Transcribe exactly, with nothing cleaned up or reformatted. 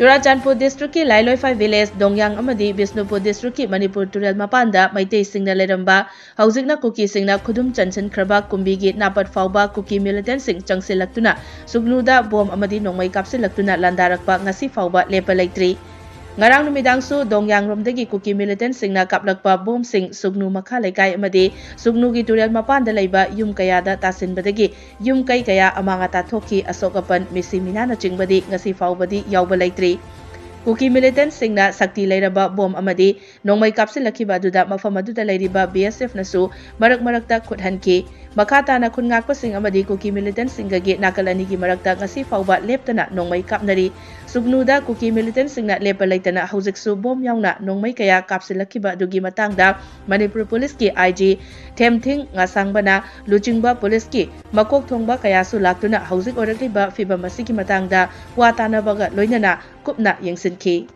Churachandpur district ꯀꯤ ꯂꯥꯏꯂꯣꯏꯐꯥꯏ village, ꯗꯣꯡꯌꯥꯡ ꯑꯃꯗꯤ Bishnupur district ꯀꯤ ꯃꯅꯤꯄꯨꯔ ꯇꯨꯔꯦꯜ ꯃꯄꯥꯟꯗ ꯃꯩꯇꯩꯁꯤꯡꯅ ꯂꯩꯔꯝꯕ, ꯍꯧꯖꯤꯛꯅ ꯀꯨꯀꯤꯁꯤꯡꯅ ꯈꯨꯗꯨꯝ ꯆꯟꯁꯤꯟꯈ꯭ꯔꯕ ꯀꯨꯝꯕꯤꯒꯤ ꯅꯥꯄꯠ ꯐꯥꯎꯕ ꯀꯨꯀꯤ militant ꯁꯤꯡ ꯆꯪꯁꯤꯜꯂꯛꯇꯨꯅ ꯁꯨꯒꯅꯨꯗ ꯕꯣꯝ ꯑꯃꯗꯤ ꯅꯣꯡꯃꯩ ꯀꯥꯞꯁꯤꯜꯂꯛꯇꯨꯅ ꯂꯥꯟꯗꯥꯔꯛꯄ ꯉꯁꯤ ꯐꯥꯎꯕ ꯂꯦꯞꯄ ꯂꯩꯇ꯭ꯔꯤ꯫ ꯉꯔꯥꯡ ꯅꯨꯃꯤꯗꯥꯡꯁꯨ ꯗꯣꯡꯌꯥꯡꯔꯣꯝꯗꯒꯤ ꯀꯨꯀꯤ militant ꯁꯤꯡꯅ ꯀꯥꯞꯂꯛꯄ ꯕꯣꯝꯁꯤꯡ ꯁꯨꯒꯅꯨ ꯃꯈꯥ ꯂꯩꯀꯥꯏ ꯑꯃꯗꯤ ꯁꯨꯒꯅꯨꯒꯤ ꯇꯨꯔꯦꯜ ꯃꯄꯥꯟꯗ ꯂꯩꯕ ꯌꯨꯝ ꯀꯌꯥꯗ ꯇꯥꯁꯤꯟꯕꯗꯒꯤ ꯌꯨꯝ ꯀꯩ ꯀꯌꯥ ꯑꯃꯥꯡ ꯑꯇꯥ ꯊꯣꯛꯈꯤ꯫ ꯑꯁꯣꯛ ꯑꯄꯟ, ꯃꯤꯁꯤ ꯃꯤꯅꯥꯅꯆꯤꯡꯕꯗꯤ ꯉꯁꯤ ꯐꯥꯎꯕꯗꯤ ꯌꯥꯎꯕ ꯂꯩꯇ꯭ꯔꯤ꯫ ꯀꯨꯀꯤ militant ꯁꯤꯡꯅ ꯁꯛꯇꯤ ꯂꯩꯔꯕ ꯕꯣꯝ ꯑꯃꯗꯤ ꯅꯣꯡꯃꯩ ꯀꯥꯞꯁꯤꯜꯂꯛꯈꯤꯕ ꯑꯗꯨꯗ ꯃꯐꯝ ꯑꯗꯨꯗ ꯂꯩꯔꯤꯕ B S F ꯅꯁꯨ ꯃꯔꯛ ꯃꯔꯛꯇ ꯈꯨꯠ ꯍꯟꯈꯤ꯫ ꯃꯈꯥ ꯇꯥꯅ ꯈꯨꯟ ꯉꯥꯛꯄꯁꯤꯡ ꯑꯃꯗꯤ ꯀꯨꯀꯤ militant ꯁꯤꯡꯒꯒꯤ ꯅꯥꯀꯜ ꯑꯅꯤꯒꯤ ꯃꯔꯛꯇ ꯉꯁꯤ ꯐꯥꯎꯕ ꯂꯦꯞꯇꯅ ꯅꯣꯡꯃꯩ ꯀꯥꯞꯅꯔꯤ꯫ ꯁꯨꯒꯅꯨꯗ ꯀꯨꯀꯤ militant ꯁꯤꯡꯅ ꯂꯦꯞꯄ ꯂꯩꯇꯅ ꯍꯧꯖꯤꯛꯁꯨ ꯕꯣꯝ ꯌꯥꯎꯅ ꯅꯣꯡꯃꯩ ꯀꯌꯥ ꯀꯥꯞꯁꯤꯜꯂꯛꯈꯤꯕ ꯑꯗꯨꯒꯤ ꯃꯇꯥꯡꯗ ꯃꯅꯤꯄꯨꯔ ꯄꯨꯂꯤꯁꯀꯤ I G ꯊꯦꯝꯊꯤꯡ ꯉꯥꯁꯥꯡꯕꯅ ꯂꯨꯆꯤꯡꯕ ꯄꯨꯂꯤꯁꯀꯤ ꯃꯀꯣꯛ ꯊꯣꯡꯕ ꯀꯌꯥꯁꯨ ꯂꯥꯛꯇꯨꯅ ꯍꯧꯖꯤꯛ ꯑꯣꯏꯔꯛꯂꯤꯕ ꯐꯤꯕꯝ ꯑꯁꯤꯒꯤ ꯃꯇꯥꯡꯗ ꯋꯥ ꯇꯥꯅꯕꯒ ꯂꯣꯏꯅꯅ ꯀꯨꯞꯅ ꯌꯦꯡꯁꯤꯟꯈꯤ꯫